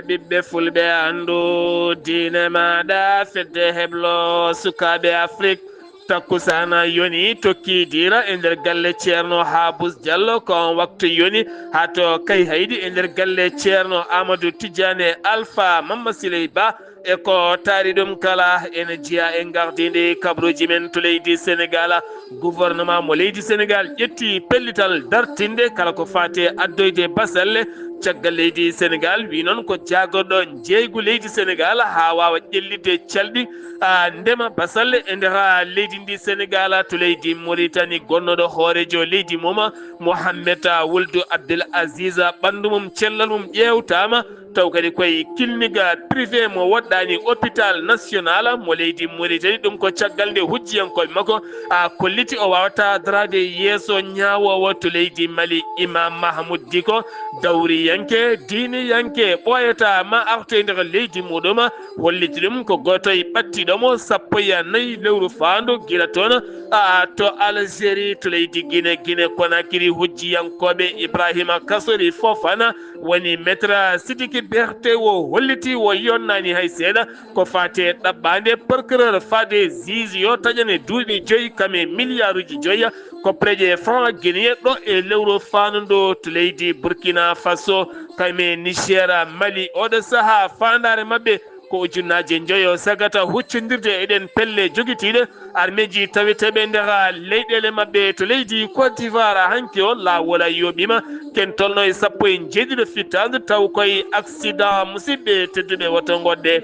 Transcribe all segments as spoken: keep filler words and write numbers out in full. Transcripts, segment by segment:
Ɓiɓɓe fulɓe, anndu diine maaɗa, fedde heblo sukaaɓe Afrik. Takkusaana yoni tokki diira e nder galle Ceerno Haabus Jallo, ko on waktu yoni haa to Kayhayɗi e nder galle Ceerno Amadou Tidiane Alpha Mamma Siley Ba. E ko taari ɗum kala, ene jeyaa e ngardiindi kabaruuji men to leydi Senegaal. Gouvernement mo leydi Senegaal ƴetti pellital dartinde kala ko faati e addoyde basalle. Caggal leydi Senegaal wi noon ko jaagorɗo njeeygu leydi Senegaal haa waawa ƴellitde calɗi, a, ndema basalle e nder leydi ndi Senegaal. To leydi Moritani, gonnooɗo hooreejo leydi mum, Mohammed Wuldu Abdel Aziz, ɓanndu mum, cellal mum ƴeewtaama. Taw kadi koye clinique privé mo woɗɗaani hôpital national mo leydi Mauritanie. Ɗum ko caggal nde hujjiyankooɓe makko a kolliti o waawata daraade yeeso ñaawoowo to leydi Mali. Imam Mahmoud Diko, dawriyanke, diiniyanke, ɓooyata ma artoy nder leydi muɗum, holliti ɗum ko gooto e ɓattiɗo mo sappo e nayi lewru faandu gila toon a to Algérie, to leydi Guinée, Guinée Conakry, hujjiyankooɓe Ibrahima Kasori Fofana, woni Maître Sidiki Berté, o holliti o yonnaani hay seeɗa ko faati e ɗaɓɓaande procureur faade juge yo taƴane duuɓi joyi kam e miliyaaruuji joyi koppereeje franc guinéen ɗo e lewru faandu to leydi Burkina Faso, kam e Niger, Mali. Oɗo sahaa faandaare maɓɓe ko ujunnaaje njoyo sagata huccondirde e ɗeen pelle jogitiiɗe armeeji taweteeɓe nder leyɗeele maɓɓe to leydi Côte d'Ivoire. Hanki o laawol a yooɓiima, ken tolno e sappo e njeeɗiɗo fittaandu taw koye accident. Musidɓe tedduɓe, woto ngoɗɗe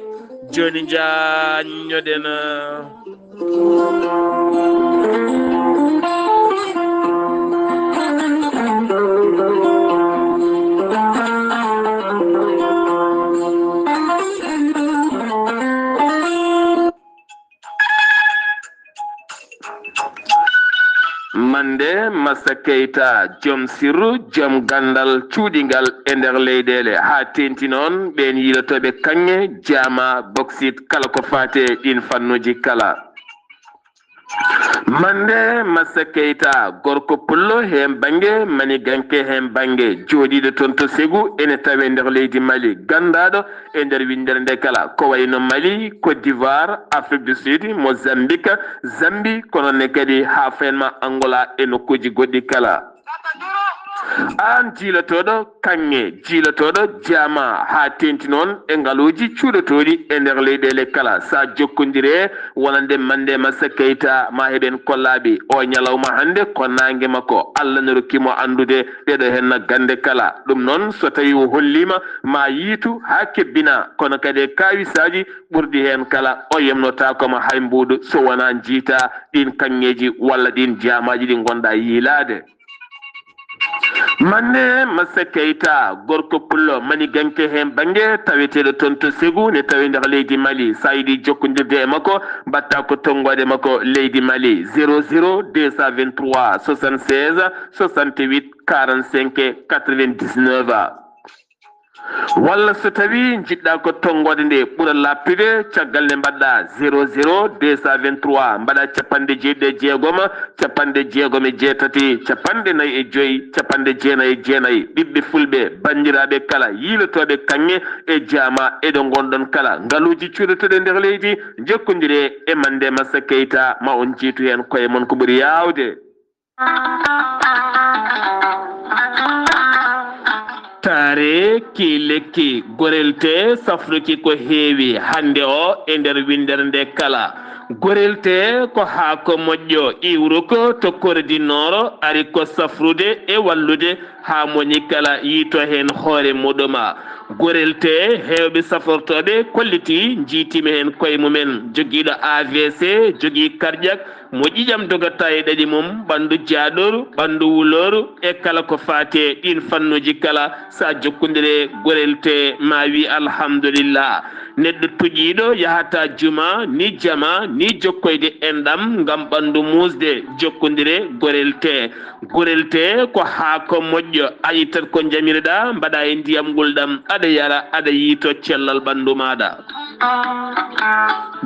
jooni njaanñoɗen. Mande Massa Keita, joom sirru, joom ganndal cuuɗingal e nder leyɗeele, haa teeŋti noon ɓeen yiilotooɓe kaŋŋe, jaama, boksit, kala ko faati e ɗiin fannuuji kala. Mande Massa Keita, gorko pullo heen bannge, maniganke heen bannge, jooɗiiɗo toon to Segu, ene tawee nder leydi Mali, ganndaaɗo e nder winndere nde kala, ko wayi no Mali, Côte d'Ivoire, Afrique du Sud, Mozambique, Zambie, kono ne kadi haa fenma Angola e nokkuuji goɗɗi kala. Aan jiilotooɗo kaŋŋe, jiilotooɗo jaama, haa teeŋti noon e ngaluuji cuuɗotooɗi e nder leyɗeele kala, so a jokkondire wonande Mande Massa Keita, ma heɓen kollaaɓe. O ñalawma hannde ko naange makko, Allah no rokki mo anndude ɗeɗo henna gannde kala. Ɗum noon, so tawii o holliima, ma yiitu haa kebbina, kono kadi e kaawisaaji ɓurɗi heen kala, o yemnotaako ma hay mbuuɗu so wonaa njiita ɗiin kaŋŋeeji walla ɗiin jaamaaji ɗi ngonɗaa yiilaade. Mande Massa Keita, gorko pullo, maniganke heen bannge, taweteeɗo toon to Segu, ne tawi nder leydi Mali. So a yiɗi jokkondirde e makko, mbaɗtaa ko tonngoode makko leydi Mali, zéro zéro deux cent vingt-trois soixante-seize soixante-huit quarante-cinq quatre-vingt-dix-neuf. Walla so tawii njiɗɗaa ko tonngoode nde ɓura laaɓtude, caggal nde mbaɗɗaa zéro zéro deux cent vingt-trois, mbaɗaa capanɗe jeeɗiɗi e jeegom, capanɗe jeegom e jeetati, capanɗe nayi e joy, capanɗe jeenayi e jeenayi. Ɓiɓɓe fulɓe, banndiraaɓe kala, yiilotooɓe kaŋŋe e jaama e ɗo ngonɗon kala, ngaluuji cuuɗotooɗi nder leydi, njokkondiree e Mande Massa Keita, ma on njiitu heen koye mon ko ɓuri yaawde. Taare ki lekki, gorel tee safruki ko heewi hannde o e nder winndere nde kala. Gorel tee ko haako moƴƴo, iwruko to Kore di Nooro, ari ko safrude e wallude haa moni kala yiito heen hoore muɗum. Gorel tee, heewɓe safortooɓe kollitii, njiitiima heen koye mumen, jogiiɗo A V C, jogii karƴak, mo ƴiƴam dogata e ɗaɗi mum, ɓanndu jaaɗooru, ɓanndu wulooru, e kala ko faati e ɗiin fannuuji kala, so a jokkondire gorel tee, ma wi alhamdulillah. Neɗɗo tuƴiiɗo yahata juma, ni jama, ni jokkoyde enɗam ngam ɓanndu muusde, jokkondire gorel tee. Gorel tee ko haako moƴƴo, a ittat ko njamiroɗaa, mbaɗaa e ndiyam ngulɗam, aɗa yara, aɗa yiito cellal ɓanndu maaɗa.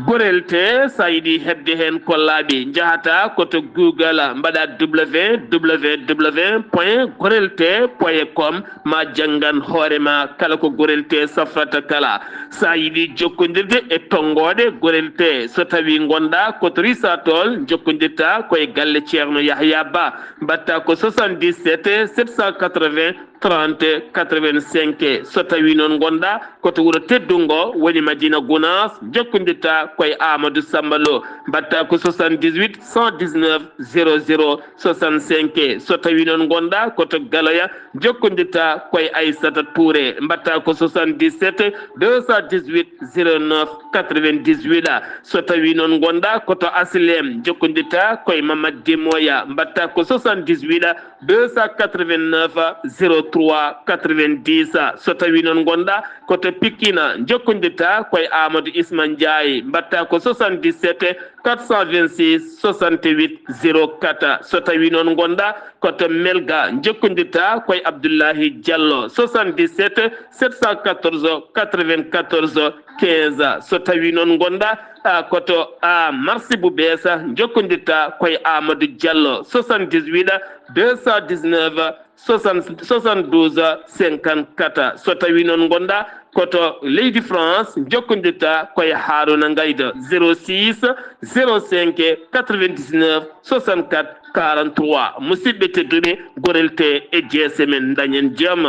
Gorel te, so a yiɗi heɓde heen ko laaɓi, njahata ko to Google, mbaɗa www point gorel te point com, ma janngan hoore ma kala ko Gorel te safrata kala. So a yiɗi jokkondirde e tonngooɗe Gorel te, so tawi ngonɗa ko to Risatol, jokkondirta ko e galle Ceerno Yahya Ba, mbaɗta ko soixante-dix-sept sept cent quatre-vingts trente quatre-vingt-cinq. So tawi noon ngonɗa ko to wuro teddungo woni Madina Gunaas, jokkondirta ko e Amadou Samba Lo, mbaɗta ko soixante-dix-huit cent dix-neuf zéro zéro soixante-cinq. So tawi noon ngonɗa ko to Galoya, jokkondirta ko e Aissata Touré, mbaɗta ko soixante-dix-sept deux cent dix-huit zéro neuf quatre-vingt-dix-huit. So tawi noon ngonɗa ko to Aslem, jokkondirta ko e Mamad Demoya, mbaɗta ko soixante-dix-huit deux cent quatre-vingt-neuf zéro trois quatre-vingt-dix. So tawi noon ngonɗa ko to Pikine, jokkondirta ko e Amadou Isma Ndiaye, mbaɗta ko soixante-dix-sept quatre cent vingt-six soixante-huit zéro quatre. So tawi noon ngonɗa ko to Melga, jokkondirta ko e Abdoulahi Diallo, soixante-dix-sept sept cent quatorze quatre-vingt-quatorze quinze. So tawi noon ngonɗa, ah, ko to, ah, Marsi bu bees, jokkondirta ko e Amadou Diallo, soixante-dix-huit deux cent dix-neuf soixante, soixante-douze cinquante-quatre. So tawi noon ngonɗa ko to leydi France, jokkondirta ko e Haruna Ngayda, zéro six zéro cinq quatre-vingt-dix-neuf soixante-quatre quarante-trois. Musidɓe tedduɓe, Gorel te e jeese men, dañen jam.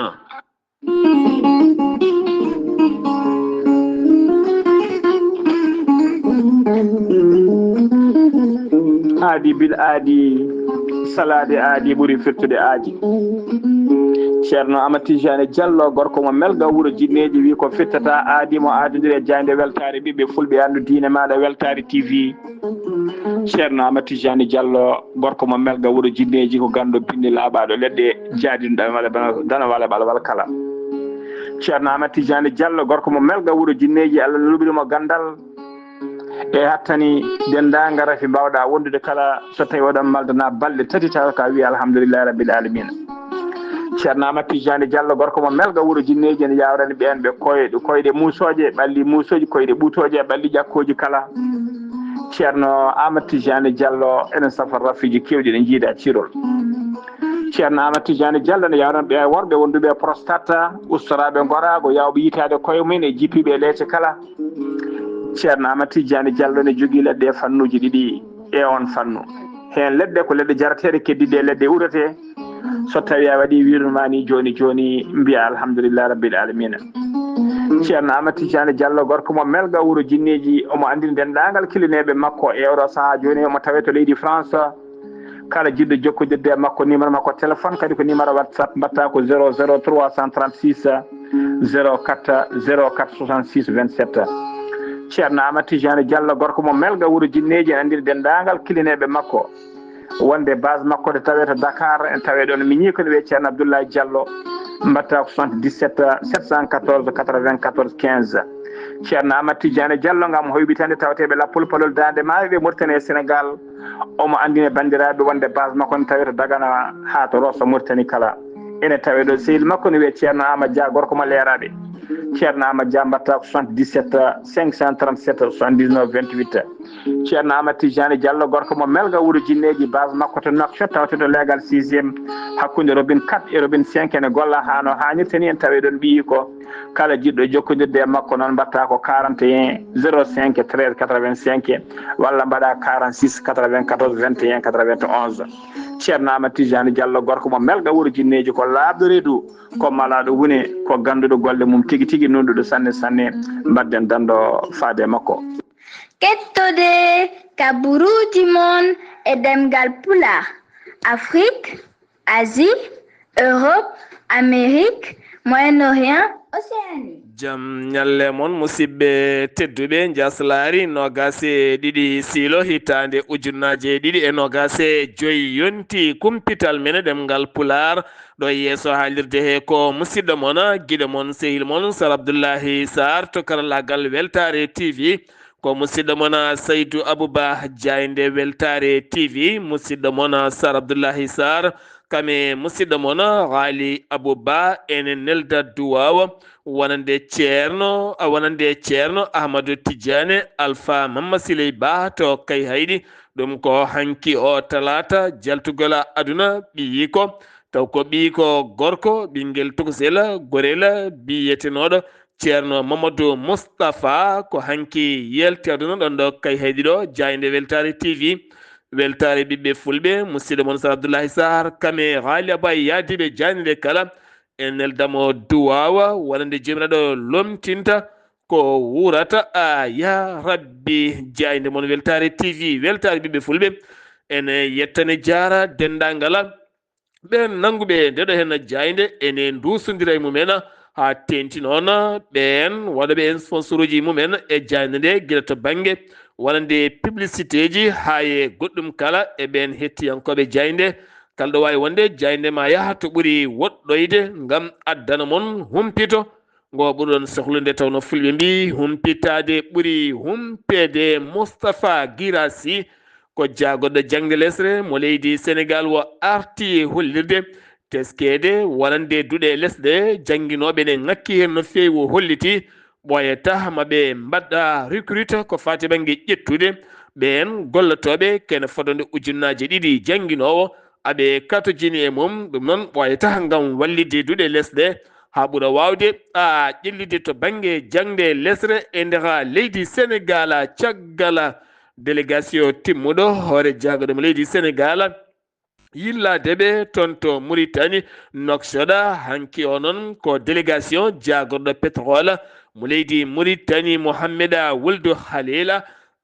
Aadi bil aadi, salaade aadi ɓuri firtude aadi. Ceerno Amadou Tijani Diallo, gorko mo Melga, wuro Jinneeji, wi ko fittata aadi mo aadondiri e jaaynde weltaare ɓiɓɓe fulɓe, anndu diine maaɗa, Weltaare T V. Ceerno Amadou Tijani Diallo, gorko mo Melga, wuro Jinneeji, ko ganndo binndi laaɓaaɗo leɗɗe, jaadino dana wala bana, dana wala ɓalwal kala. Ceerno Amadou Tijani Diallo, gorko mo Melga, wuro Jinneeji, Allah no luɓiri mo ganndal e hattani denndaangal rafi mbaawɗa wondude kala, so tawi oɗon maldana balɗe tati, tawa ka wiya alhamdulillahi rabbil alamina. Ceerno Amadou Tijani Diallo, gorko mo Melga, wuro Jinneeji, ene yawrani ɓeen ɓe koyɗe, koyɗe muusooje, ɓalli muusooji, koyɗe ɓuutooje, ɓalli ƴakkooji kala. Ceerno Amadou Tijani Diallo, ene safa rafiiji keewɗi ɗi njiida cirol. Ceerno Amadou Tijani Diallo ne yawran ɓe worɓe wonduɓe e prostate, ustoraaɓe ngoraago, yawɓe yitaade koye mumen e jippiiɓe e leece kala. Ceerno Amadou Tijani Diallo ne jogii leɗɗe e fannuuji ɗiɗi e oon fannu. Heen leɗɗe ko leɗɗe jarateeɗe, keddiiɗe e leɗɗe uurete. So tawi a waɗi wirmani jooni jooni, mbiya alhamdulillah rabbil alamina. Ceerno Amadou Tijani Diallo, gorko mo Melga, wuro Jinneeji, omo anndini denndaangal kilineeɓe makko e oɗo sahaa jooni, omo tawee to leydi France. Kala jiɗɗo jokkondirde e makko, numéro makko téléphone, kadi ko numéro WhatsApp, mbaɗta ko zéro zéro trois cent trente-six zéro quatre zéro quatre soixante-six vingt-sept. Ceerno Amadou Tijani Diallo, gorko mo Melga, wuro Jinneeji, en anndiri denndaangal kilineeɓe makko. Wonde base makko nde tawee to Dakar, en tawee ɗoon miñi ko ne wiyee Ceerno Abdoulaye Diallo, mbaɗta ko soixante-dix-sept sept cent quatorze quatre-vingt-quatorze quinze. Ceerno Amadou Tijani Diallo, ngam hoyɓitande tawateeɓe lappol palol Daande Maayo ɓe Mauritanie e Sénégal, omo anndine banndiraaɓe wonde base makko ne tawee to Dagana haa to Rosso Mauritanie kala. Ene tawee ɗo sehil makko ne wiyee Ceerno Amadou Dia, gorko mo Leeraaɓe. Ceerno Amadou Dia, mbaɗta ko soixante-dix-sept cinq cent trente-sept soixante-dix-neuf vingt-huit. Ceerno Amadou Tijani Diallo, gorko mo Melga, wuro Jinneeji, base makko to Nouakchott, tawteeɗo leegal sixième, hakkunde robinet quatre e robinet cinq, ene golla haa no haanirta ni, en tawee ɗoon ɓiyi ko. Kala jiɗɗo jokkondirde e makko noon, mbaɗta ko quarante et un zéro cinq treize quatre-vingt-cinq, walla mbaɗa quarante-six quatre-vingt-quatorze vingt et un quatre-vingt-onze. Ceerno Amadou Tijani Diallo, gorko mo Melga, wuro Jinneeji, ko laaɓɗo reedu, ko malaaɗo wune, ko gannduɗo golle mum tigi tigi, nunɗuɗo sanne sanne. Mbaɗden danndo faade e makko. Kettode kaburuuji mon e ɗemngal Pulaar, Afrique, Asie, Europe, Amérique, Moyen-Orient, Océanie. Jam ñalle mon, musidɓe tedduɓe. Njaslaari noogaas e ɗiɗi siilo, hitaande ujunnaje ɗiɗi e noogaas e joy yonti. Kumpital men e ɗemngal Pulaar, ɗo e yeeso haalirde he ko musidɗo mon, giɗo mon, sehil mon, Sar Abdullahi Sarr to karallaagal Weltaare T V. Ko musidɗo mon, Saydu Abuba Jaaynde Weltaare T V, musidɗo mon, Sar Abdullahi Sarr Kame musidɗo mon Haali Abou Ba, ene nelda duwaawa wonande Ceerno, wonande Ceerno Ahmadou Tidiane Alpha Mamma Siley Ba to Kayhayɗi. Ɗum ko hanki o talaata jaltugol aduna ɓiyiiko, taw ko ɓiyiiko gorko, ɓinngel tokosel, gorel, biyetenooɗo Ceerno Mamadou Moustapha, ko hanki yalti aduna ɗon ɗo Kayhayɗi ɗo, jaaynde Weltaare T V. Weltaare ɓiɓɓe fulɓe, musidɗo mon Sar Abdoulaye Sarr, kame Haali Abou Ba e yaadiiɓe jaaynde nde kala, en neldamo duwaawa wonande Joomiraaɗo lomtinta ko wuurata. A ya Rabbi, jaaynde mon Weltaare T V, Weltaare ɓiɓɓe fulɓe, ene yettane jaara denndaangal ɓeen nannguɓe nde ɗo heen jaaynde, ene nduusondira e mumen haa teeŋti noon ɓeen waɗooɓe en sponsoruuji mumen e jaaynde nde, gila to bannge wonande publicitéji haa e goɗɗum kala. E ɓeen hettiyankooɓe jaaynde, kala ɗo waawi wonde, jaaynde ma yaha to ɓuri woɗɗoyde ngam addana mon humpito ngo ɓurɗon sohlude. Tawnoo fulɓe mbii, humpitaade ɓuri humpeede. Moustapha Guirassy ko jaagorɗo jaŋde lesre mo leydi Senegaal, o arti e hollirde teskeede wonande duɗe lesɗe jannginooɓe ne ŋakki heen no feewi. O holliti ɓooyata ma ɓe mbaɗa recrute ko faati bannge ƴettude ɓeen gollotooɓe kene fodde ujunnaaje ɗiɗi jannginoowo, aɓe katojini e mum. Ɗum noon ɓooyata ngam wallitde duɗe lesɗe haa ɓura waawde a ƴellitde to bannge jaŋde lesre e nder leydi Senegaal. Caggal délégation timmuɗo hoore jaagorɗo mo leydi Senegaal yillaade ɓe toon to Mauritanie, Nouakchott, hanki o noon ko délégation jaagorɗo pétrole mo leydi Mauritanie, Mohamed Wuld Khalil,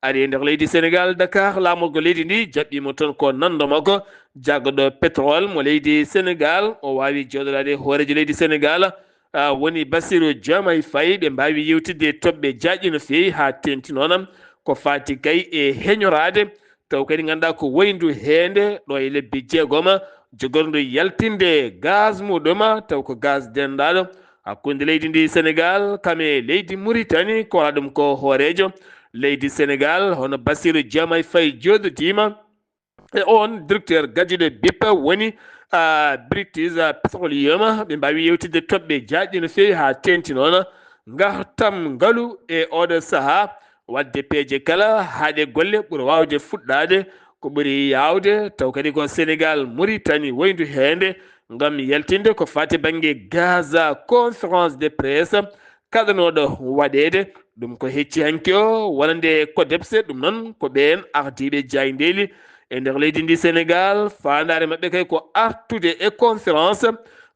ari e nder leydi Senegaal, Dakar, laamorgo leydi ndi jaɓɓiimo toon ko nanndo makko, jaagorɗo pétrole mo leydi Senegaal. O waawi jooɗoraade hooreejo leydi Senegaal, a, woni Bassirou Diomaye Faye. Ɓe mbaawi yewtidde toɓɓe jaaƴɗe no feewi haa teeŋti noon ko faati kay e heñoraade, taw kadi ngannduɗaa ko woyndu heende ɗo e lebbi jeegoma, jogorndu yaltinde gaz muɗum, taw ko gaz denndaaɗo hakkunde leydi ndi Senegaal kame leydi Mauritanie. Ko wala ɗum ko hooreejo leydi Senegaal hono Bassirou Diomaye Faye jooɗodiima e oon directeur gadduɗo bip woni, a, British Petroleum. Ɓe mbaawi yewtidde toɓɓe jaaƴɗe no feewi haa teeŋti noon ngartam ngalu e oɗo sahaa, waɗde peeje kala haa ɗe golle ɓura waawde fuɗɗaade ko ɓuri yaawde, taw kadi ko Senegaal, Mauritanie woyndu heende ngam yaltinde ko faati bannge gaz. Conférence de presse kaɗanooɗo waɗeede. Ɗum ko hecci hanki o wonande CODEPS. Ɗum noon ko ɓeen ardiiɓe jaayndeeli e nder leydi ndi Senegaal. Faandaare maɓɓe kay ko artude e conférence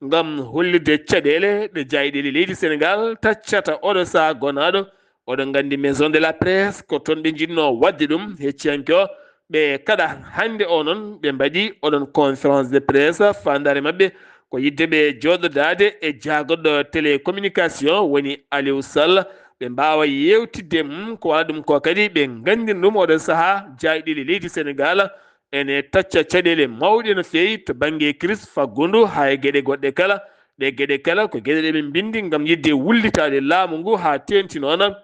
ngam hollirde caɗeele ɗe jaayndeeli leydi Senegaal taccata oɗo sahaa gonaaɗo. Oɗon nganndi Maison de la Presse, ko toon ɓe njiɗnoo waɗde ɗum. Hecci hanki o ɓe kaɗa hannde o noon ɓe mbaɗi oɗon conférence de presse. Faandaare maɓɓe ko yiɗde ɓe jooɗodaade e jaagorɗo télécommunication woni Aliou Sall, ɓe mbaawa yeewtidde mum. Ko wala ɗum ko kadi ɓe nganndina ɗum oɗo sahaa jaayndeeli leydi Senegaal ene tacca caɗeele mawɗe no feewi to bannge crise faggundu haa e geɗe goɗɗe kala. Ɗe geɗe kala ko geɗe ɗe ɓe mbinndi ngam yiɗde wullitaade laamu ngu haa teeŋti noon.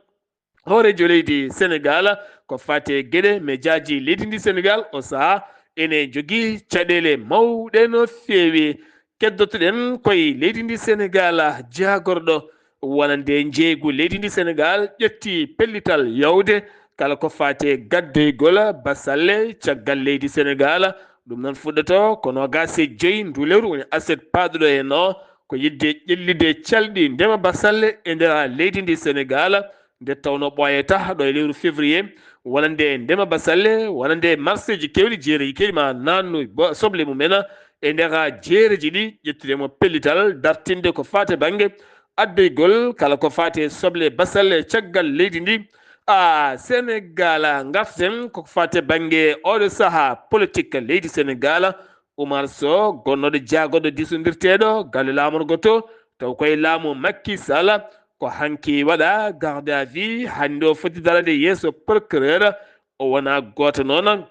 Hooreejo leydi Senegaal ko faati e geɗe mejaaji leydi ndi Senegaal, o sahaa ene jogii caɗeele mawɗe no feewi. Keddoto-ɗen koye leydi ndi Senegaal, jaagorɗo wonande njeeygu leydi ndi Senegaal ƴetti pellital yawde kala ko faati e gaddoygol basalle caggal leydi Senegaal. Ɗum noon fuɗɗoto ko noogaas e joy ndu lewru, woni aset paaɗuɗo e noo, ko yiɗde ƴellitde calɗi ndema basalle e nder leydi ndi Senegaal. Nde tawnoo ɓooyata ɗo e lewru février, wonande ndema basalle, wonande marseeji keewɗi, jeereji keewɗi ma naannu bo-, soble mumen e nder jeereji ɗi, ƴettude mo pellital dartinde ko faati bannge addoygol kala ko faati e soble basalle caggal leydi ndi. A Senegaal, ngarten ko faati bannge oɗo sahaa politique leydi Senegaal. Oumar Sow, gonnooɗo jaagorɗo diisondirteeɗo galle laamorgo to, taw koye laamu Macky Sall, ko hanki waɗa garde à vue, hannde o foti daraade yeeso procureur, o wona gooto noon.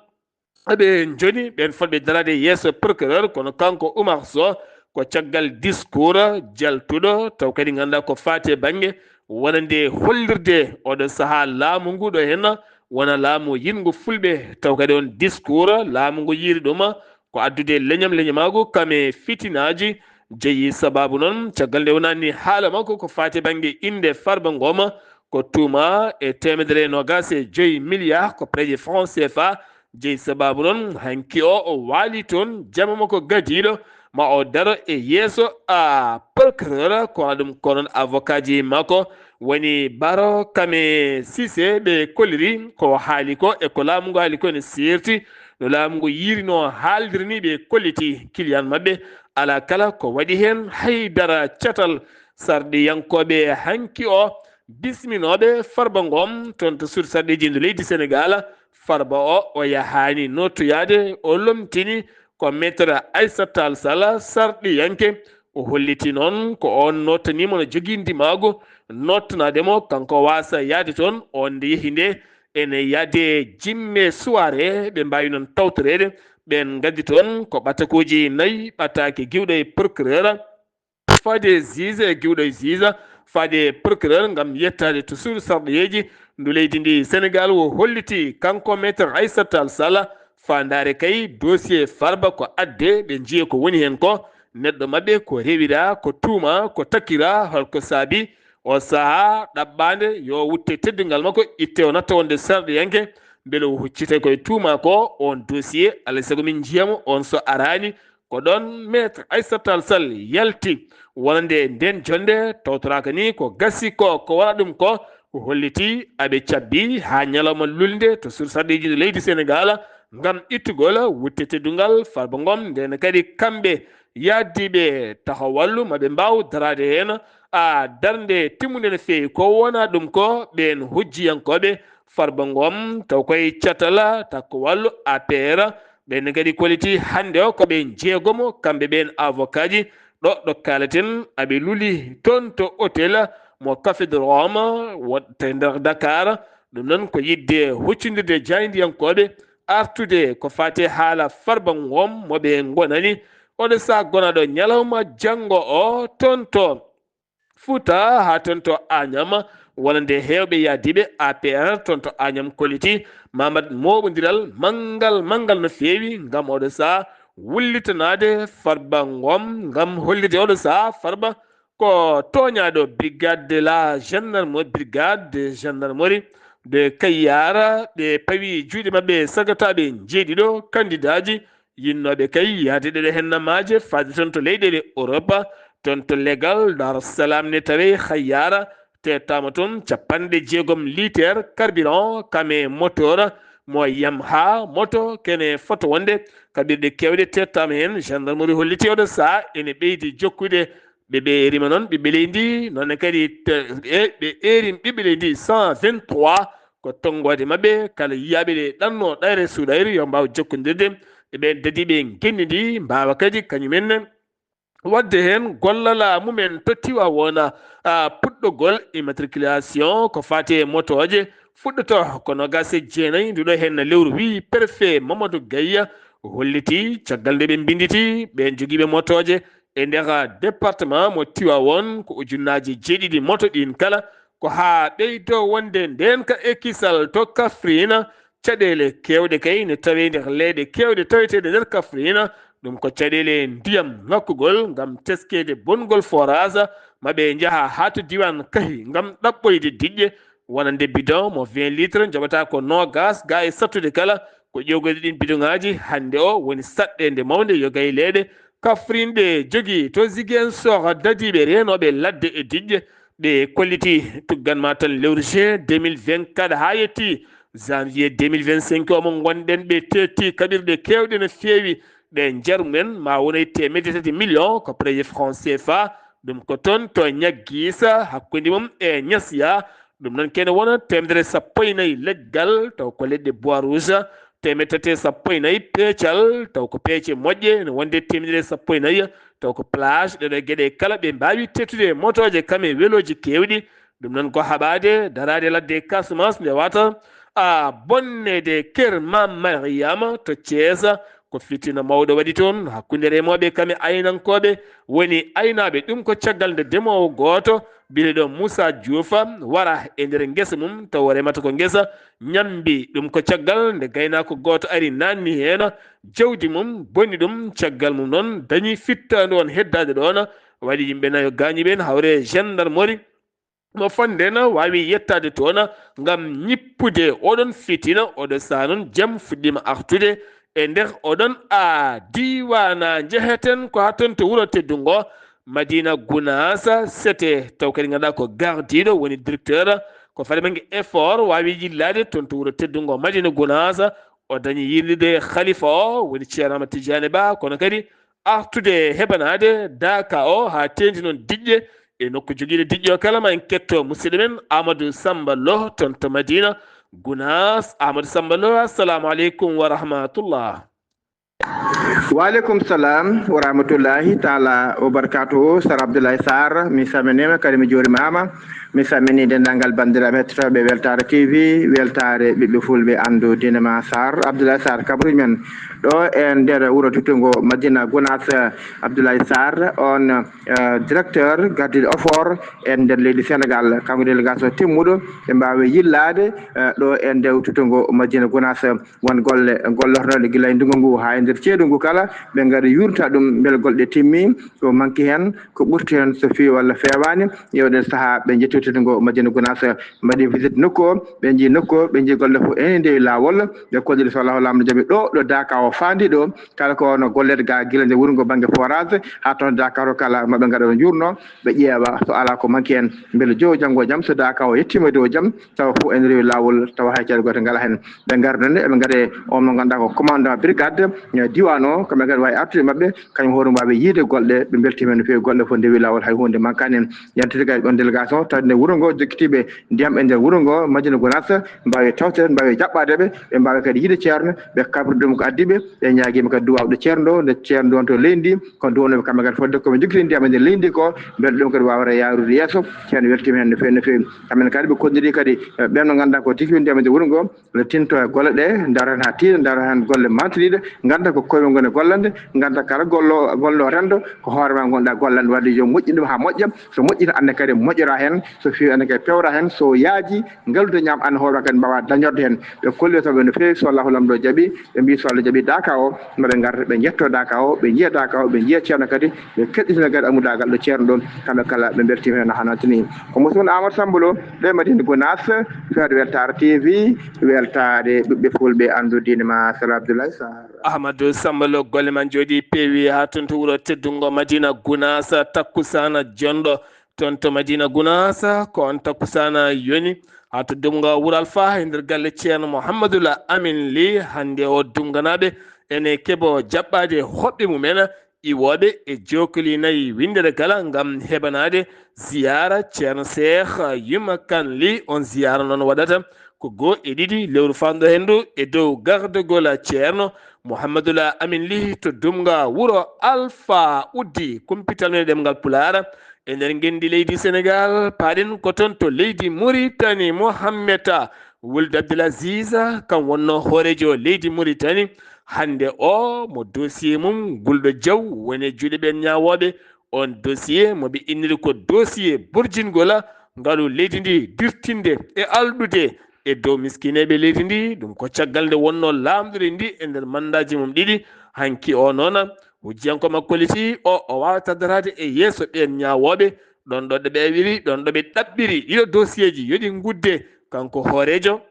Eɓe njoni ɓeen fotɓe daraade yeeso procureur, kono kanko Oumar Sow ko caggal discours jaltuɗo, taw kadi ngannduɗaa ko faati e bannge wonande hollirde oɗo sahaa laamu ngu ɗo heen wona laamu yiɗngu fulɓe, taw kadi oon discours laamu ngu yiiri ɗum ko addude leñam leñamaagu kam e fitinaaji. Jeyi sabaabu noon, caggal nde wonani haala makko ko faati bannge innde Farba Ngom, ko tuuma e teemedere e noogaas e joyi miliyaar ko pereje franc C F A. Jeyi sabaabu noon, hanki o, o waali toon, jama makko gadiiɗo, ma o daro e yeeso a procureur, ko wona ɗum ko noon avocat ji makko woni Baro Kame Cissé ɓe kolliri ko haali ko e ko laamu ngu haali ko ene seerti no laamu ngu yiirinoo haaldir ni ɓe kolliti client maɓɓe alaa kala ko waɗi heen hay dara catal. Sarɗiyankooɓe hanki o bisminooɓe Farba Ngom toon to suudu sarɗiiji ndu leydi Senegaal. Farba o, o yahaani nootoyaade, o lomtini ko Maître Aissata Tall Sall sarɗiyanke. O holliti noon ko oon nootanii mo no jogii ndimaagu noottanaade mo, kanko waasa yahde toon. Oon nde yehi nde ene yahde jimme suwaare, ɓe mbaawi noon tawtoreede. Ɓeen ngaddi toon ko ɓatakuuji nayi, ɓataake giwɗo e procureur, faade juge e giwɗo e juge, faade procureur ngam yettaade to suudu sarɗiyeeji ndu leydi ndi Senegaal. O holliti kanko Maître Aissata Tall Sall faandaare kay dossier Farba ko adde, ɓe njiya ko woni heen ko, neɗɗo maɓɓe ko rewira, ko tuuma, ko takkira, holko saabi o sahaa ɗaɓɓaande yo wutte teddungal makko, itte o natta wonde sarɗiyanke, mbele o huccita koye tuuma ko, oon dossier, alaa e sago min njiya mo, oon so araani, ko ɗoon Maître Aissata Tall Sall yalti wonande ndeen jonnde, tawtoraaka ni ko gasi ko, ko wona ɗum ko, ko holliti aɓe cabbi haa ñalawma lulnde to suudu sarɗiiji leydi Senegaal ngam ittugol wutte teddungal Farba Ngom. Ndeen kadi kamɓe yaadiiɓe taxawallu maɓe mbaaw daraade heen a darnde timmunde no feewi. Ko wona ɗum ko ɓeen hujjiyankooɓe Farba Ngom taw koye catal taxawallu A P R, ɓeen kadi kolliti hannde o ko ɓe jeegomo, kamɓe ɓeen avocat ji, ɗo, ɗo kaaleten, aɓe luli toon to hôtel mo Café de Rome, wonte nder Dakar. Ɗum noon ko yiɗde huccondirde jaayndiyankooɓe, artude ko faati haala Farba Ngom mo ɓe ngonani. Oɗo sahaa gonaaɗo ñalawma janngo o toon to Fuuta haa toon to Añam, wonande heewɓe yahdiiɓe A P R toon to Añam kolliti Mamad mooɓondiral manngal, manngal no feewi ngam oɗo sahaa wullitanaade Farba Ngom, ngam hollitde oɗo sahaa Farba ko tooñaaɗo. Brigade de la gendarmerie, brigade de gendarmerie de Kayar, ɓe pawi juuɗe maɓɓe sagataaɓe njeeɗiɗo kandidaaji yinnooɓe kay yahde ɗeɗo hennamaaje faade toon to leyɗeele Europe, toon to legal Dar Salam ne tawi Hayyara, teettaama toon capanɗe jeegom liiter carburant kame moteur mo Yamaha moto, kene foto wonde kaɓirɗe keewɗe teettaama heen. Gendarmerie holliti oɗo sahaa ene ɓeydi jokkude ɓe, ɓe erima noon ɓiɓɓe leydi, noon kadi te-, e ɓe erin ɓiɓɓe leydi cent vingt-trois, ko tonngoode maɓɓe kala yiyaaɓe ɗe ɗanno ɗayre suuɗayre yo mbaaw jokkondirde e ɓeen dadiiɓe ngenndi ndi, mbaawa kadi kañumen waɗde heen gollal mumen to Tiwaawoon. A, puɗɗogol immatriculation ko faati e motooje fuɗɗoto ko noogaas e jeenayi nduɗo heen lewru, wi préfet Mamadou Gaye. O holliti caggal nde ɓe mbinnditi ɓeen jogiiɓe motooje e nder département mo Tiwaawoon ko ujunnaaji jeeɗiɗi moto, ɗiin kala ko haa ɓeydoo wonde ndeenka e kisal to Kaffrine. Caɗeele keewɗe kay ne tawee nder leyɗe keewɗe taweteeɗe nder Kaffrine. Ɗum ko caɗeele ndiyam ŋakkugol ngam teskeede bongol forage maɓe njaha haa to diiwaan Kahi ngam ɗaɓɓoyde diƴƴe wonande bidon mo vingt litres, njoɓata ko noogaas, gaa e sattude kala ko ƴeewgol ɗiin bidoŋaaji. Hannde o woni saɗɗeende mawnde yoga e leyɗe Kaffrine ɗe jogii to Ziguinchor dadiiɓe reenooɓe ladde e diƴƴe. Ɓe kolliti tuggan ma tan lewru juin deux mille vingt-quatre haa yetti janvier deux mille vingt-cinq o mo ngonɗen, ɓe teetti kaɓirɗe keewɗe no feewi ɗe njar mumen ma wonay teemedde tati million ko pereje franc C F A. Ɗum ko toon to Ñaggiisa hakkunde mum e Ñasiya. Ɗum noon kene wona teemedere sappo e nayi leggal taw ko leɗɗe bois rouge, teemedde tati e sappo e nayi peecal taw ko peece moƴƴe, no wonde teemedere sappo e nayi taw ko plage. Ɗeɗo geɗe kala ɓe mbaawi teettude e motooje kam e welooji keewɗi. Ɗum noon ko haɓaade daraade ladde Casamance nde wata a bonneede Ker Maam Mariama to Thiès, Ko fitina mawɗo waɗi toon hakkunde remooɓe kam e aynankooɓe, woni aynaaɓe. Ɗum ko caggal nde demoowo gooto biyeteeɗo Moussa Diouf wara e nder ngesa mum, tawa remata ko ngesa ñambi. Ɗum ko caggal nde gaynaako gooto ari naatni heen jawdi mum, bonni ɗum. Caggal mum noon dañi fittaandu oon heddaade ɗoon, waɗi yimɓe nayo gaañi ɓeen, hawre gendarmerie mo Fandena waawi yettaade toon ngam ñippude oɗon fitina. Oɗo saha noon jam fuɗɗiima artude e nder oɗon a diiwaana. Njeheten ko haa toon to wuro teddungo Madina Gunaas, sete taw kadi ngannduɗaa ko gardiiɗo woni directeur ko fare bannge effort waawi yillaade toon to wuro teddungo Madina Gunaas. O dañi yillude khalifa o woni Ceerno Ahmad Tidiane Ba, kono kadi artude heɓanaade daaka o haa teeŋti noon diƴƴe e nokku jogiiɗo diƴƴe o kala. Ma en ketto musidɗo men Amadou Samba Lo toon to Madina Gunaas. Amadou Samba Lo, assalamu aleykum wa rahmatullah. Waaleykum salam wa rahmatullahi taala wa barakatuhu. Sar Abdoulaye Sarr, mi salminiima kadi mi juurimaama. Mi salmini denndaangal banndiraaɓe hettotooɓe Weltaare T V, Weltaare ɓiɓɓe fulɓe anndu diine ma. Sarr Abdoulaye Sarr, kabruuji men ɗo e nder wuro tuttungo Madina Gunaas. Abdoulaye Sarr, on eh, directeur gardiiɗo effort e nder leydi Sénégal, kanko délégation timmuɗo ɓe mbaawi yillaade eh, ɗo e nder tuttungo Madina Gunaas. Won golle gollornooɗe gila e ndungu ngu haa e nder ceeɗu ngu kala, ɓe ngari yuurnita ɗum mbele golle ɗe timmi, ko manki heen, ko ɓurti heen so feewi walla feewaani. E oɗen sahaa ɓe njetti tuttungo Madina Gunaas, mbaɗi visite nokku o, ɓe njii nokku o, ɓe njii golle fof ene ndewi laawol. Ɓe kolliri so Allahu laamɗo jaɓi ɗo, ɗo daaka o faandi ɗo, kala ko wonno golleede ga gila nde wuro ngo bannge forage haa toon daaka o kala, maɓe ngara ɓe njuurno, ɓe ƴeewa so alaa ko manki en, mbele jowo janngo jam, so daaka o yettiima dow jam, tawa fof ene rewi laawol, tawa hay caɗeele goote ngalaa heen. Ɓe ngarda nde, eɓe ngara e on mo ngannduɗaa ko commandant brigade, eh, diiwaan o, kamɓe kadi waawi artude e maɓɓe, kañum hoore mum waawi yiide golle, ɓe mbeltiima no feewi, golle fof ndewi laawol, hay huunde mankaani en. Yaltiti kadi ɗoon délégation, tawde nde wuro ngo, jokkitiiɓe ndiyam e nder wuro ngo, Madina Gunaas, mbaawi tawtoreede, mbaawi jaɓɓaade ɓe, ɓe mbaawi kadi yiide ceerno, ɓe kabri ɗum ko addi ɓe, ɓe ñaagiima kadi duwaaw ɗo ceerno ɗo, nde ceerno ɗo wonto leydi ndi, kono duwanooɓe kamɓe kadi fodde koɓe njokkiri ndiyam e nder leydi ndi ko, mbele ɗum kadi waawata yaarude yeeso. Ceerno weltiima heen no feewi, no feewi. Kamɓe kadi ɓe kolliri kadi, eh, ɓeen mo ngannduɗaa ko jokkiri ndiyam e nder wuro ngo, ɓe tinto e golle ɗe, ndaro heen haa tiiɗa, ndaro heen golle mantoriiɗe, ngannda ko koye mum ngoni gollande, ngannda kala gollo, gollo renndo, ko hoore ma ngonɗaa gollande, wadde yo moƴƴin ɗum haa moƴƴa, so moƴƴi tan annde kadi moƴƴora heen, so feewi annde kadi pewra heen, so yaaji, ngallude ñaam annde hoore ma kadi mbaawa dañorde heen. Ɓe kolli tan ɓe no feewi, so Allahu laamɗo jaɓi, ɓe mbii so Allah jaɓi daaka o, maɓe ngar ɓe njetto daaka o, ɓe njiya daaka o, ɓe njiya ceerno kadi, ɓe keɗɗitina kadi almudaagal ɗo ceerno ɗon, kamɓe kala ɓe mbeltiima heen no haanata ni. Ko musidɗo mon Amadou Samba Lo, ɗo e Madina Gunaas, feewde Weltaare T V, weltaare ɓiɓɓe fulɓe anndu diine ma, Sar Abdoulaye Sarr. Amadou Samba Lo, golle ma njooɗi peewi haa toon to wuro teddungo Madina Gunaas, takkusaana jonɗo toon to Madina Gunaas, ko on takkusaana yoni haa to dumngo wuro Alfa e nder galle ceerno Mouhamadoul Amine Ly. Hannde o dumnganaaɓe ene keɓo jaɓɓaade hoɓɓe mumen iwooɓe e jookoli nayi winndere kala ngam heɓanaade ziyaara ceerno Seeh Yuma Kan Ly. On ziyaara noon waɗata ko goo e ɗiɗi lewru faanɗo henndu e dow gardagol ceerno Mouhamadoul Amine Ly to dumnga wuro Alfa. Uddi kumpital men e ɗemngal Pulaar e nder ngenndi leydi Senegaal, paaɗen ko toon to leydi Muritani. Mohammed Wuld Abdul Aziz, kam wonno hooreejo leydi Muritani, hannde o mo dossier mum gulɗo jaw woni e juuɗe ɓeen ñaawooɓe. On dossier mo ɓe inniri ko dossier burjingol ngalu leydi ndi, dirtinde e alɗude e dow miskineeɓe leydi ndi. Ɗum ko caggal nde wonno laamɗude ndi e nder mandaaji mum ɗiɗi. Hanki o noon, hujjiyanko makko liti o, o waawata daraade e yeeso ɓeen ñaawooɓe, ɗoon ɗo ɓe ɓeewiri, ɗoon ɗo ɓe ɗaɓɓiri ɗiɗo dossier ji, yo ɗi ngudde. Kanko hooreejo,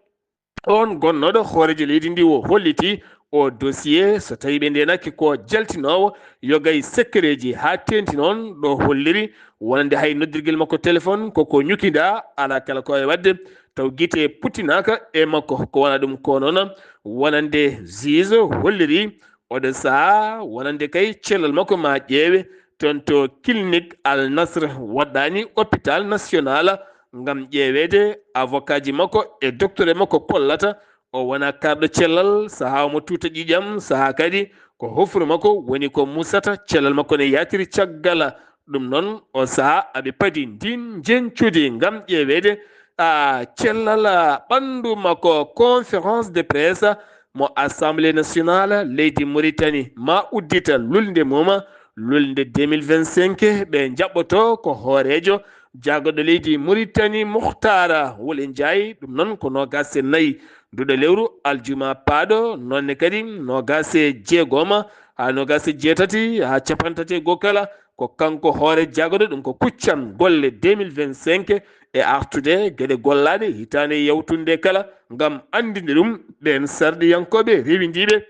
on gonnooɗo hooreejo leydi ndi, o holliti o dossier, so tawii ɓe ndeenaki ko jaltinoowo, yogay secret ji, haa teeŋti noon ɗo holliri wonande hay noddirgel makko téléphone ko ko ñukinda, alaa kala ko waawi waɗde taw gite puttinaaka e makko. Ko wona ɗum ko noon, wonande juge holliri oɗo sahaa wonande kay cellal makko ma ƴeewe toon to clinique Al Nasr, waɗɗaani hôpital national, ngam ƴeeweede avocat ji makko e docteur makko kollata o wona kaarɗo cellal, sahaa omo tuuta ƴiiƴam, sahaa kadi ko hofru makko woni ko musata, cellal makko ne yaatiri caggal ɗum noon. O sahaa aɓe padi ndin njeñcudi ngam ƴeeweede, a, cellal, a, ɓanndu makko. Conférence de presse mo Assemblée nationale leydi Mauritanie ma uddita lulnde mum, lulnde deux mille vingt-cinq, ɓe njaɓɓoto ko hooreejo jaagoɗo leydi Mauritanie, Muhtar Wul Ndiaye. Ɗum noon ko noogaas e nayi nduɗo lewru aljuma paaɗo, noonne kadi noogaas e jeegoma haa noogaas e jeetati haa cappanɗe tati e goo kala, ko kanko hoore jaagoɗo ɗum ko kuccam golle deux mille vingt-cinq e artude geɗe gollaaɗe hitaande yawtunde kala ngam anndinde ɗum ɓeen sarɗiyankooɓe rewindiiɓe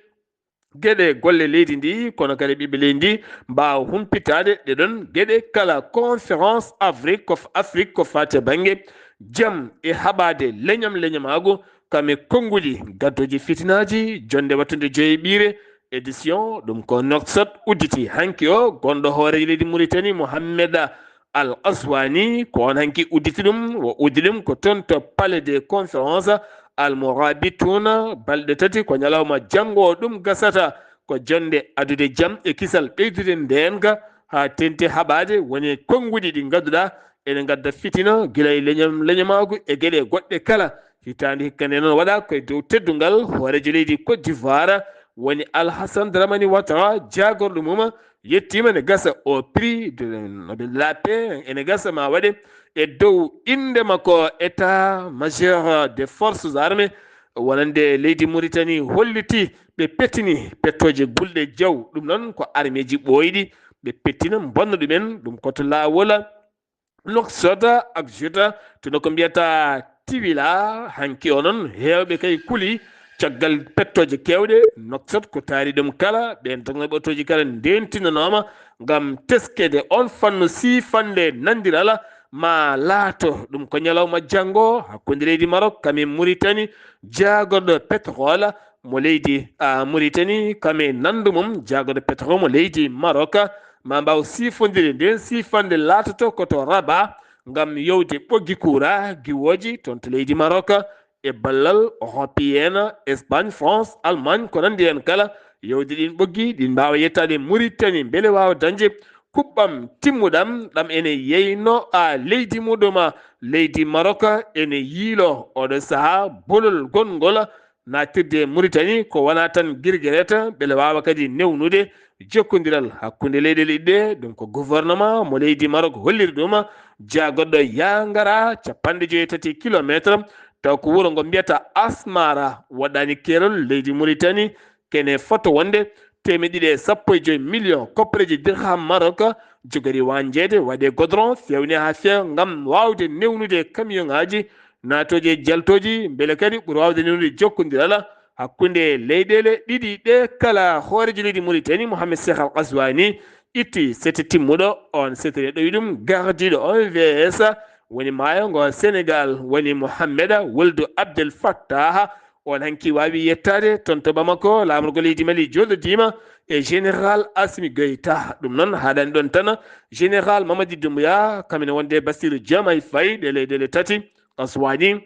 geɗe golle leydi ndi, kono kadi ɓiɓɓe leydi ndi mbaawa humpitaade ɗe ɗon geɗe kala. Conférence Afrique ko, Afrique ko faati e bannge jam e haɓaade leñam leñamaagu, kam e konnguɗi gaddooji fitinaaji, jonnde waɗtunde joyi ɓiire, édition ɗum ko Nouakchott udditi hanki o. Gonɗo hooreejo leydi Mauritanie, Mohamed Al Aswani, ko on hanki udditi ɗum. O uddi ɗum ko toon to Palais des Conférences Al Mourabitouna, balɗe tati ko ñalawma janngo o ɗum gasata. Ko jonnde adude jam e kisal, ɓeydude ndeenka haa teeŋti haɓaade, woni konnguɗi ɗi ngannduɗaa ene ngadda fitina gila e leñam, leñamaagu e geɗe goɗɗe kala. Hitaande hikka nde noon waɗa ko e dow teddungal hooreejo leydi Côte d'Ivoire, woni Alassane Dramane Ouattara, jaagorɗo mum yettiima ne gasa au prix de, de la paix, ene gasa ma waɗe e dow innde makko état major des forces armées, wonande leydi Mauritanie holliti ɓe pettini pettooje gulɗe jaw. Ɗum noon ko armeeji ɓooyɗi, ɓe pettina mbonna ɗumen. Ɗum ko to laawol Nouakchott ak Djoudda, tuna ko mbiyata Tiwila. Hanki o noon, heewɓe kay kuli caggal pettooje keewɗe. Nouakchott ko taari ɗum kala, ɓeen dognooɓe otooji kala ndeentinanooma ngam teskeede on fannu siifannde nanndiral ma laato. Ɗum ko ñalawma janngo hakkunde leydi Maroc kam e Mauritanie, jaagorɗo pétrole mo leydi, a, Mauritanie, kam e nanndu mum jaagorɗo pétrole mo leydi Maroc, ma mbaaw siifondire. Ndeen siifannde laatoto ko to Rabat ngam yowde ɓoggi kuura giwooji toon to leydi Maroc e ballal Européen, Espagne, France, Allemagne, ko nanndi heen kala. Yowde ɗiin ɓoggi, ɗiin mbaawa yettaade Mauritanie, mbele waawa dañde kuɓɓam timmuɗam, ɗam ene yeyno, a, leydi muɗum, a, leydi Maroc ene yiilo oɗo sahaa bolol gongol naatirde e Mauritanie, ko wonaa tan girgereta, mbele waawa kadi newnude jokkondiral hakkunde leyɗeele ɗiɗi ɗe. Ɗum ko gouvernement mo leydi Maroc holliri ɗum, jaagorɗo yaangara cappanɗe joyi e tati kilometre, taw ko wuro ngo mbiyata Asmara, waɗɗaani keerol leydi Mauritanie, kene foto wonde teemeɗɗe ɗiɗi e sappo e joyi million koppareeji dirham Maroc, jogori wañjeede, waɗe godron, feewne haa feewa ngam waawde newnude camion ŋaaji naatooji e jaltooji, mbele kadi ɓuri waawde newnude jokkondiral hakkunde leyɗeele ɗiɗi ɗe kala. Hooreejo leydi Mauritanie, Mohamed Cheikh Al Ghazouani, itti sete timmuɗo, on sete ne ɗowi ɗum gardiiɗo O M V S, woni maayo ngo Sénégal, woni Mohamed Wuld Abdel Fattah. On hanki waawi yettaade toon to Bamako, laamorgo leydi Mali jooɗodiima e Général Assimi Goïta. Ɗum noon, haaɗaani ɗoon tan, Général Mamadi Doumbouya, kam ene wonde Bassirou Diomaye Faye, ɗe leyɗeele tati, Ghazouani,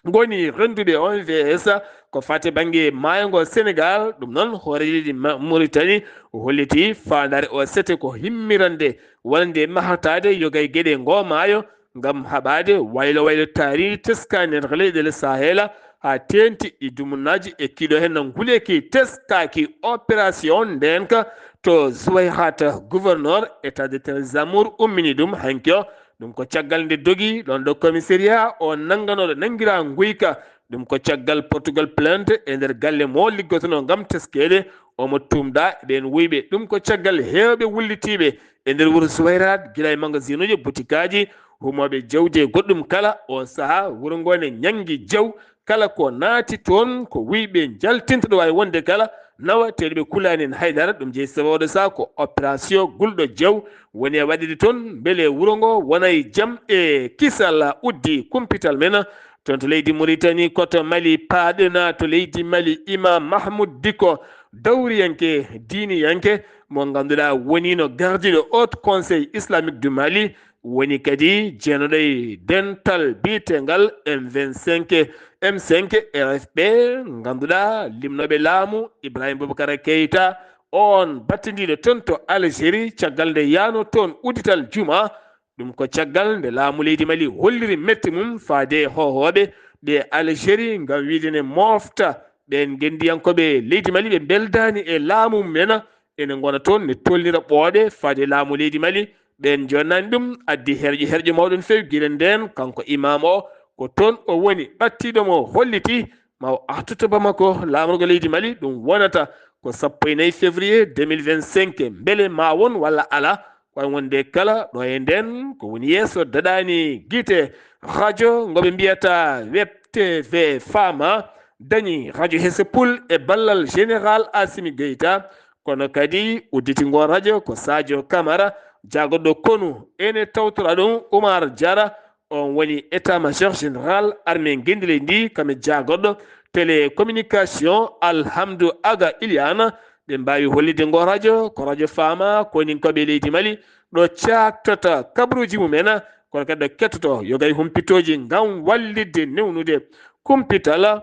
ngoni rennduɓe O M V S ko faati bannge maayo ngo Sénégal. Ɗum noon, hoore leydi Ma-, Mauritanie holliti faandaare o sete ko himmirande wonande mahataade yoga e geɗe ngo maayo, ngam haɓaade waylo waylo taariindi teskaande nder leyɗeele Sahel, haa teeŋti e dumunnaaji e kiiɗo heen no nguleeki teskaaki. Opération ndeenka to Zouérate, gouverneur état de Télésmamour ummini ɗum hanki o. Ɗum ko caggal nde dogi ɗoon ɗo commissariat o nannganooɗo nanngiraa nguyka. Ɗum ko caggal portugol plainte e nder galle mo liggotonoo ngam teskeede, omo tuumdaa e ɓeen wuyɓe. Ɗum ko caggal heewɓe wullitiiɓe e nder wuro Zouérate, gila e magasinuuji, butikaaji, humooɓe jawdi e goɗɗum kala. O sahaa, wuro ngoo ne ñanngi jaw. Kala ko naati toon, ko wuyɓe njaltinta ɗo waawi wonde kala, nawa, tee ɓe kulaani heen hay dara. Ɗum jeyi sabu oɗo sahaa ko opération gulɗo jaw woni e waɗeede toon, mbele wuro ngoo wona e jam e kisal. Uddi kumpital men toon to leydi Mauritanie, ko to Mali paaɗen, to leydi Mali. Imam Mahmoud Dicko, dawriyanke, diiniyanke, mo ngannduɗaa woniino gardiiɗo Haut Conseil Islamique du Mali, woni kadi jeenooɗo e dental biyeteengal M vingt-cinq, M cinq R F P, ngannduɗaa limnooɓe laamu Ibrahim Boubacar Keita, on battindiiɗo toon to Algérie, caggal nde yaano toon uddital juma. Ɗum ko caggal nde laamu leydi Mali holliri mette mum faade e hoohooɓe ɓe Algérie ngam wiide ne moofta Ɓeen ngenndiyankooɓe leydi Mali ɓe mbeldaani e laamu mum en, ene ngona toon ne tolnira ɓooɗe faade laamu leydi Mali. Ɓeen jonnaani ɗum, addi herƴe herƴe mawɗo no feewi. Gila ndeen kanko imam o ko toon o woni ɓattiiɗo mo holliti ma o artu to Bamako laamorgo leydi Mali. Ɗum wonata ko sappo e nayi février deux mille vingt-cinq. Mbele ma won walla ala, ko wayi wonde kala ɗo e ndeen ko woni yeeso daɗaani gite. Radio ngo ɓe mbiyata Web T V Fama dañi radio Hesepul e ballal Général Assimi Goïta, kono kadi udditi ngo radio ko Sadio Camara, jagorɗo konu. Ene tawtora ɗum Oumar Diarra, on woni état-major général armée ngenndi leydi ndi, kame jagorɗo télécommunication Alhamdou Aga Iliana. Ɓe mbaawi hollitde ngo radio ko radio Fama, koninkooɓe leydi Mali, ɗo caaktata kabaruuji mum en, kono kadi ɗo kettoto yogay humpitooji ngam wallitde newnude kumpital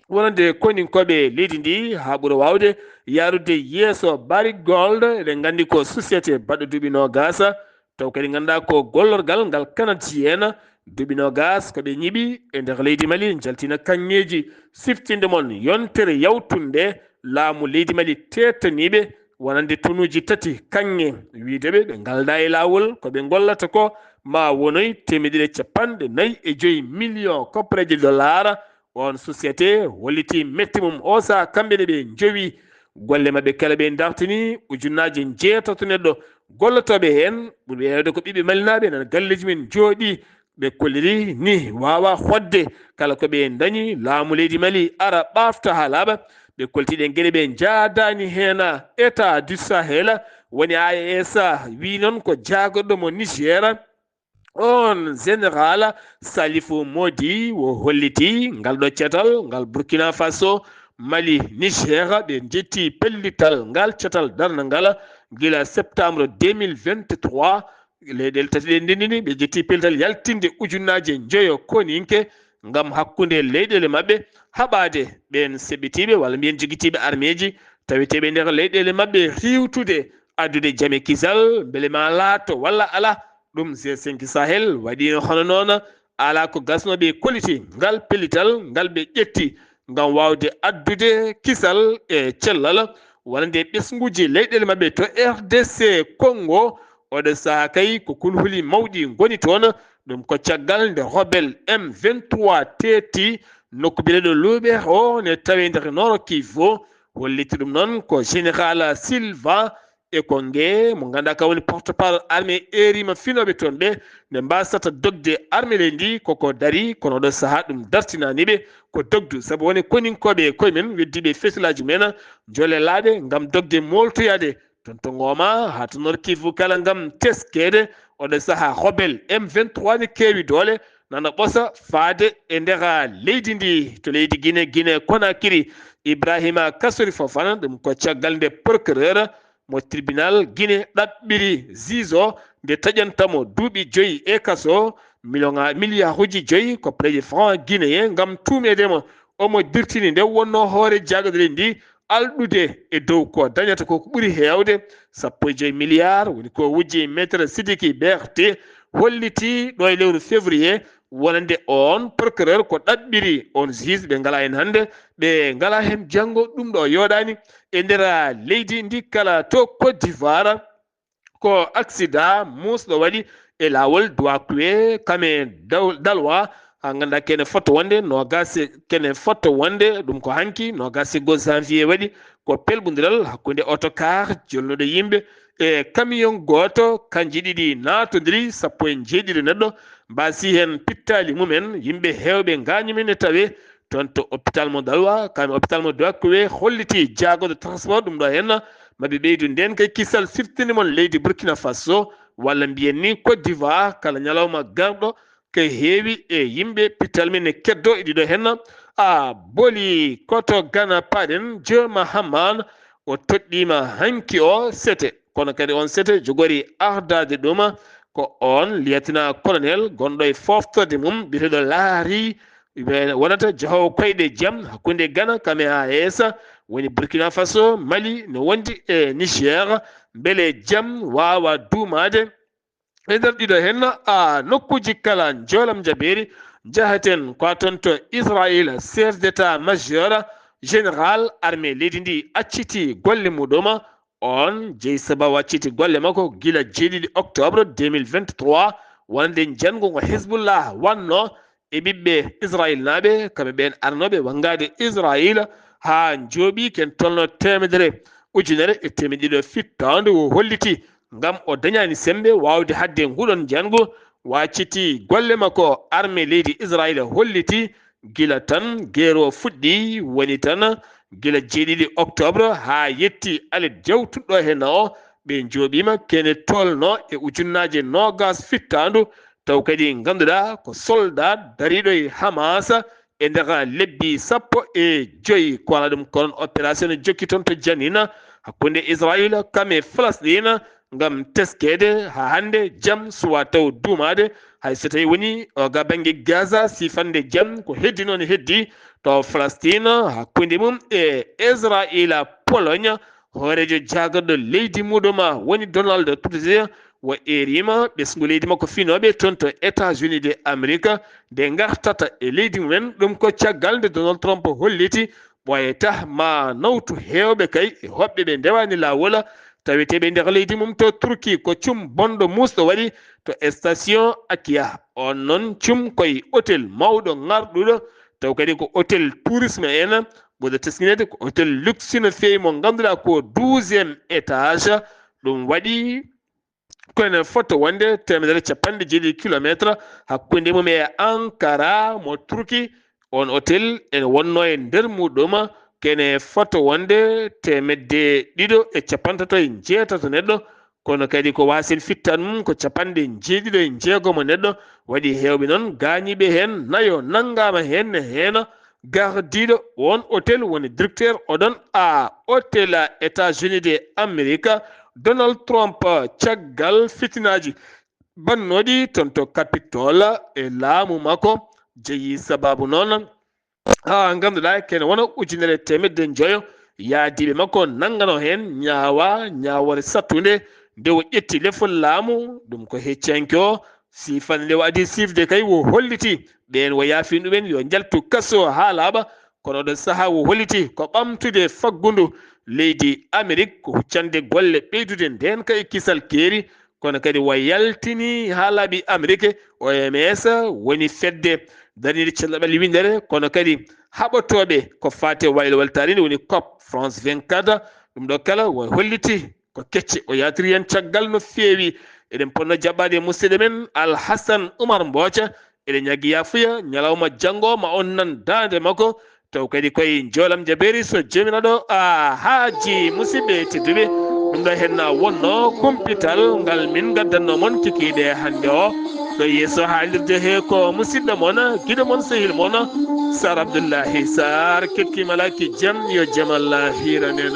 wonande koninkooɓe leydi ndi, haa ɓura waawde yaarude yeeso. Barrick Gold, eɗen nganndi ko société baɗɗo duuɓi noogaas, taw kadi ngannduɗaa ko gollorgal ngal Canadien, duuɓi noogaas ko ɓe ñiɓi e nder leydi Mali, njaltina kaŋŋeeji. Siftinde mon yontere yawtunde laamu leydi Mali teettaniiɓe wonande tonuuji tati kaŋŋe, wiide ɓe ɓe ngaldaa e laawol, ko ɓe ngollata ko ma wonoy teemedere e capanɗe nayi e joyi million koppareeje dollaara. On société holliti mette mum o saha, kamɓe ne ɓe njowi golle maɓɓe kala, ɓe dartini ujunnaaje njeetato neɗɗo gollotooɓe heen, ɓuri heewde ko ɓiɓɓe malinaaɓe nana galleeji men njooɗi, ɓe kolliri ni waawa hoɗde kala ko ɓe dañi laamu leydi Mali ara ɓaafta haa laaɓa. Ɓe kolti ɗeen geɗe ɓe njaadaani heen, état du Sahel woni A E S, wii noon ko jaagorɗo mo Niger, on général Salifou Modi o holliti ngal ɗo cetal ngal Burkina Faso, Mali, Niger, ɓe njetti pellital ngal cetal darnangal gila septembre deux mille vingt-trois. Leyɗeele tati ɗe ndendini, ɓe njetti pellital yaltinde ujunnaaje njoyo koninke ngam hakkunde leyɗeele maɓɓe, haɓaade ɓeen seɓɓitiiɓe walla mbiyen jogitiiɓe armeeji taweteeɓe nder leyɗeele maɓɓe, riiwtude addude jam e kisal, mbele ma laato walla ala. Ɗum G cinq Sahel waɗiino hono noon, ala ko gasno ɓe kolliti ngal pellital ngal ɓe ƴetti ngam waawde addude kisal e cellal wonande ɓesnguuji leyɗeele maɓɓe to R D C Congo. Oɗo sahaa kay ko kulhuli mawɗi ngoni toon. Ɗum ko caggal nde rebelle M vingt-trois teeti nokku biyeteeɗo Lubero ne tawee nder Nord Kivu. Holliti ɗum noon ko Général Silva e Konge mo ngannduɗaa ka woni porte-parole armée, eerima finooɓe toon ɓe nde mbasata dogde armée leydi ndi koko dari, kono oɗo sahaa ɗum dartinaani ɓe, ko dogdu, sabu woni koninkooɓe e koye men weddiiɓe fetilaaji men jolelaaɗe ngam dogde mooltoyaade toon to Goma haa to Nord Kivu kala ngam teskeede. Oɗo sahaa rebelle M vingt-trois ne keewi doole, nana ɓosa faade e nder leydi ndi to leydi Guinée, Guinée Conakry. Ibrahima Kassory Fofana, ɗum ko caggal nde procureur mo tribunal Guinée ɗaɓɓiri juge o nde taƴanta mo duuɓi joyi e kaso, million, milliarduji joyi koppareeje franc guinéen ngam tuumeede mo. Omo dirtini nde wonno hoore jaagadere ndi alɗude e dow ko dañata ko, ko ɓuri heewde sappo e joyi milliard, woni ko wujji Maître Sidiki Berté holliti ɗo e lewru février, wonande on procureur ko ɗaɓɓiri on juge, ɓe ngala heen hannde, ɓe ngala heen janngo, ɗum ɗo yooɗaani e nder leydi ndi kala. To Côte d'Ivoire, ko accident muusɗo waɗi e laawol Douakoué, kame Daw-, Dalwa, haa ngannduɗaa kene fotto wonde noogaas, kene fotto wonde, ɗum ko hanki noogaas e goo janvier waɗi, ko pelɓondiral hakkunde oto car jolnuɗo yimɓe e camion gooto, kanji ɗiɗi naatondiri, sappo e jeeɗiɗo neɗɗo mbaasi heen pittaali mumen, yimɓe heewɓe ngaañi men e tawe toon to hôpital mo Dalwa, kam hôpital mo Douakoué holliti jaagorɗo transport ɗum ɗo heen, maɓe ɓeydu ndeen kay kisal. Siftinde mon leydi Burkina Faso, walla mbiyen ni Côte d'Ivoire, kala ñalawma garɗo ko heewi e yimɓe pittaali men e keddo e ɗiɗo heen. A boli koto Gana paɗen, Joe Mahaman o toɗɗiima hanki o sete, kono kadi on sete jogori ardaade ɗum ko on lieutenant colonel gonɗo e foftorde mum biyeteeɗo Laari, wonata jahoowo koyɗe jam hakkunde Gana kame A E S, woni Burkina Faso, Mali, no wondi e Niger, mbele jam waawa duumaade e nder ɗiɗo heen. A nokkuuji kala njoolam jabeeri, njahaten ko toon to Israël, chef d'état-major Général armée leydi ndi acciti golle muɗum. On jeyi sababu acciti golle makko gila jeeɗiɗi octobre deux mille vingt-trois, wonande njanngu ngo Hezbollah wanno e ɓiɓɓe Israyilnaaɓe, kamɓe ɓeen arnooɓe wanngaade Israyil haa njooɓi ken tolno teemedere ujunere e teemedde ɗiɗo fittaandu. O holliti ngam o dañaani semmbe waawde haɗde nguɗon njanngu, wacciti golle makko. Armée leydi Israyil holliti gila tan geer o fuɗɗi, woni tan gila jeeɗiɗi octobre haa yetti alet jawtuɗo heen o, ɓe njooɓiima kene tolno e ujunnaaje noogaas fittaandu, taw kadi ngannduɗaa ko soldat dariiɗo e Hamas e nder lebbi sappo e joy. Ko alaa ɗum kono opération ne jokki toon to Janina hakkunde Israyil kam e Falasɗin ngam teskeede haa hannde jam suwaa taw duumaade, hay so tawii woni o ga bannge Gaza, sifande jam ko heddi noon heddi to Falasɗin hakkunde mum e Israyil. Pologne, hooreejo jaagorɗo leydi muɗum woni Donald Tusk, o eeriima ɓesngu leydi makko finooɓe toon to États-Unis de Amérique nde ngartata e leydi mumen. Ɗum ko caggal nde Donald Trump holliti ɓooyata ma nawtu heewɓe kay e hoɓɓe ɓe ndewaani laawol taweteeɓe nder leydi mum to Turki. Ko cum bonɗo muusɗo waɗi to station Akyah. On noon cum koye hôtel mawɗo ŋarɗuɗo, taw kadi ko hôtel tourisme en, ɓurɗo teskineede ko hôtel luxe no feewi mo ngannduɗaa ko douzième étage. Ɗum waɗi ko ene fota wonde teemedere capanɗe jeeɗiɗi kilometre hakkunde mum e Ankara mo Turki. On hôtel ene wonno e nder muɗum kene fota wonde teemedde ɗiɗo e capanɗe tato e jeetato neɗɗo, kono kadi ko wasen fittan mum ko capanɗe jeeɗiɗo e jeegomo neɗɗo. Waɗi heewɓe noon gaañiiɓe heen, nayo nanngaama heen, ne heen gardiiɗo on hôtel woni directeur oɗon a hôtel États-Unis de Amérique, Donald Trump, caggal fitinaaji bannooɗi toon to Capitole e laamu makko. Jeyi sababu noon haa ngannduɗaa kene wona ujunere teemedde njoyo yaadiiɓe makko nanngano heen ñaawa ñaawoore sattunde nde o ƴetti lefol laamu. Ɗum ko heccanke o sifande nde o adii sifde kay o holliti ɓeen o yaafin ɗumen yo njaltu kaso haa laaɓa. Kono oɗo sahaa o holliti ko ɓamtude faggundu leydi Amerik, ko huccande golle ɓeydude ndeenka e kisal keeri. Kono kadi o yaltini haa laaɓi Amerik, O M S woni fedde darniinde cellal ɓalli winndere, kono kadi haɓotooɓe ko faati e waylowal taariindi woni COP France vingt-quatre. Ɗum ɗo kala o holliti ko kecce o yaatiri heen caggal no feewi. Eɗen potno jaɓɓaade e musidɗo men Alhasan Umar Mbooca. Eɗen ñaagii yaafuya, ñalawma janngo ma on nan daande makko. Taw kadi koye njoolam jabeeri so Joomiraaɗo a haaji. Musidɓe tedduɓe, ɗum ɗo heen wonno kumpital ngal min ngaddanno mon kikiiɗe hannde o. Ɗo yeeso haalirde he ko musidɗo mon, giɗo mon, sehil mon, Sar Abdullahi Sar. Kettiima laaki jam, yo jam Allah hiiran en.